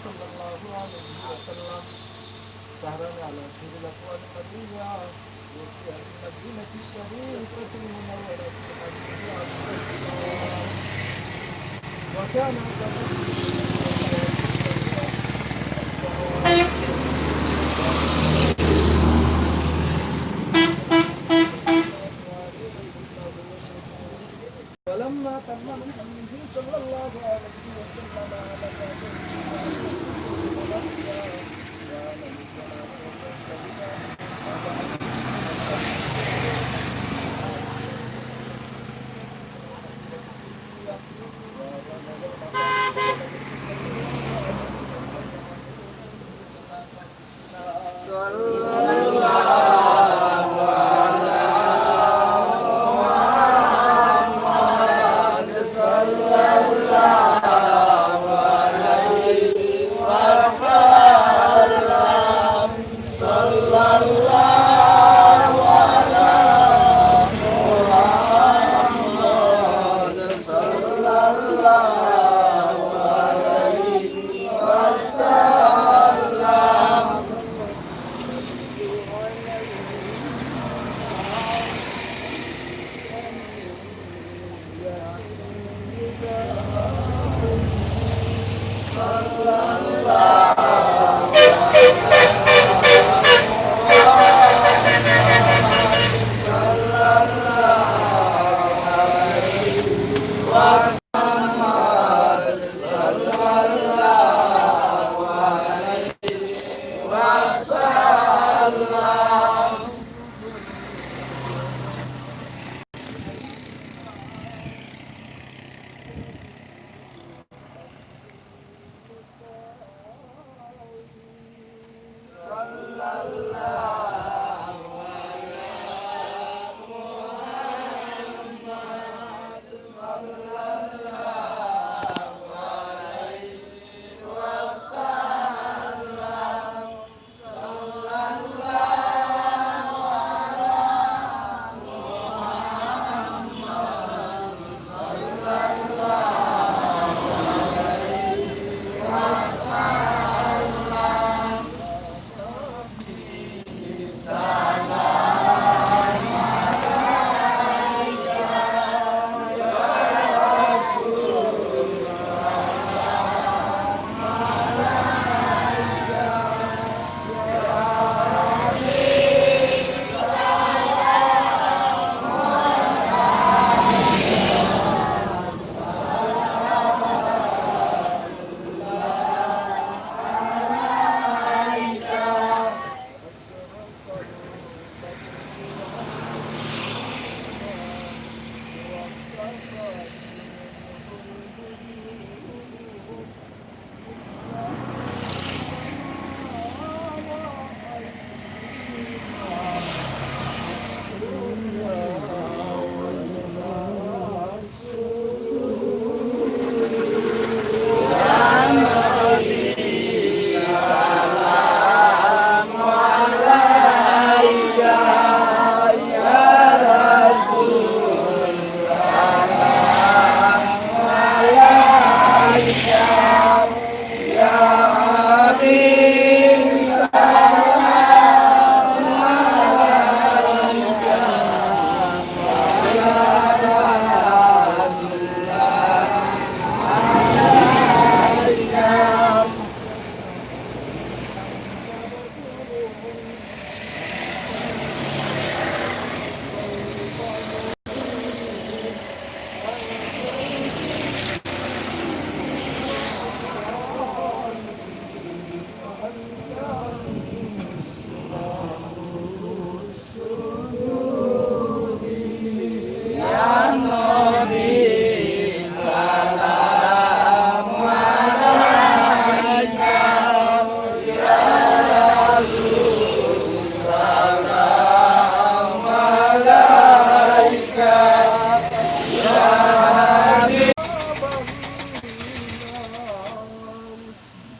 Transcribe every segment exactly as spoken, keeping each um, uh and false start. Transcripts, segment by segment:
صلى الله عليه وسلم. شهران على سيد الأكوان قد وضع، وفي المدينة الشريفة المنورة قد وضع، وكان قد ولما تم من حمده صلى الله عليه وسلم على ذلك،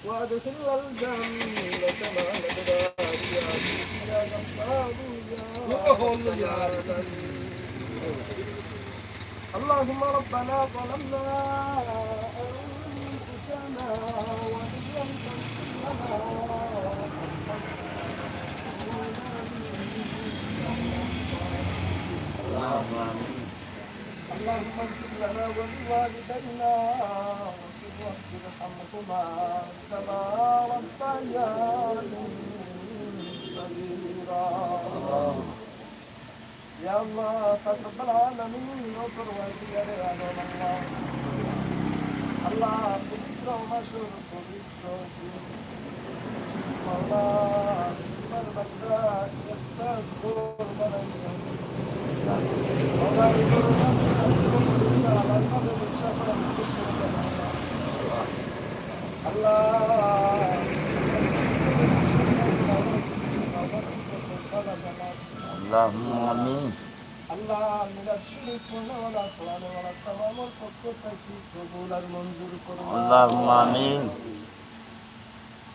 وأدخلنا الجنة مع الأبرار يا عزيز يا غفار يا رب العالمين. اللهم ربنا ظلمنا أنفسنا وإن لم تغفر ولوالدينا وقل رب ارحمهما كما ربياني صغيرا. ইয়া আল্লাহ, পাক রব্বুল আলামিন, ও পরওয়ারদিগারে আলম আল্লাহ। আল্লাহ, পবিত্র মাসর পবিত্র দিন। মাওলা, তোমার বান্দা একটা ঘর বানাইছে। মাওলা, এই ঘরর মাঝে শান্তি, আল্লাহর মাঝে ব্যবসা করার উদ্দেশ্যে আল্লাহ। আল্লাহুম্মা আমিন। আল্লাহ, মিলাদ শরীফ পড়নেওয়ালা, পড়ানেওয়ালা তামামর পক্ষ থাকি কবুল আর মঞ্জুর করো। আল্লাহুম্মা আমিন।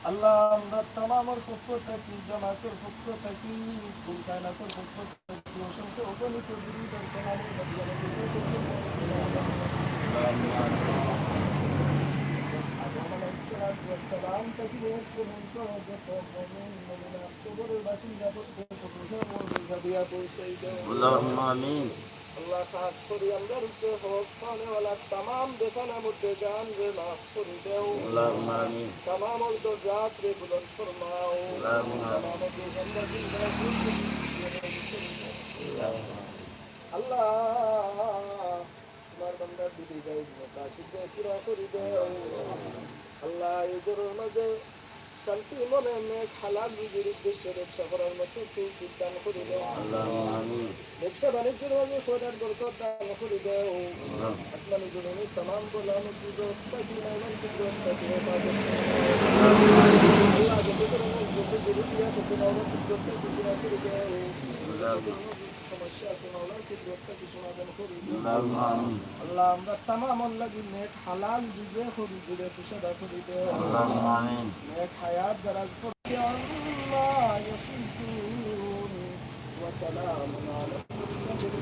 আল্লাহ, আমরা তামামর পক্ষ থাকি, জামাতের পক্ষ থাকি, কুল কায়নাতের পক্ষ থাকি অসংখ্য অগণিত দুরূদ আর সালাম আদম আলাইহিস সালাতু ওয়াস সালাম থাকি নিয়ে পর্যন্ত যত মুমিন মুমিনাত কবরের বাসিন্দা প্রত্যেক আল্লাহুম্মা আমিন। আল্লাহ, খাস করি আমরার উপরে হক পানেওয়ালা তামাম বেপানা মুর্দেগানরে মাফ করি দেও। আল্লাহুম্মা আমিন। তামাম দরজাতরে বুলন্দ ফরমাও। আল্লাহুম্মা আমিন। তামাম বেপানা মুর্দেগানরে মাফ করি দেও। আল্লাহ, তোমার বান্দার দিদি ভাই মকাসিদ পুরা করি দেও। আল্লাহ, এই ঘরর মাঝে শান্তি মনে নেক হালাল রুজির উদ্দেশ্যে ব্যবসা করার মতো তৌফিক দান করি দেও। আল্লাহুম্মা আমিন। ব্যবসা বাণিজ্যর মাঝে খয়রাত বরকত দান করি দেও। আল্লাহ। আসমানি জমিনি তামাম বালা মুসিবত থাকি, নানান বিপদ থাকি হেফাজত করো। আল্লাহ, যত ধরনের যত জরুরিয়াত আছে, মাওলা, কুদরত থাকি পুরা করি দেও। আল্লাহ। সমস্যা আছে, মাওলা, কুদরত থাকি সমাধান করি দেও। আল্লাহুম্মা আমিন। আল্লাহ, আমরা তামামর লাগি নেক হালাল রুজি করি, জুড়ে কুশাদা করি দেও। আল্লাহুম্মা আমিন। নেক হায়াত দারাজ করি। আম্মা ইয়াসিফুন। ওয়া সালামুন আলাল মুরসালিন।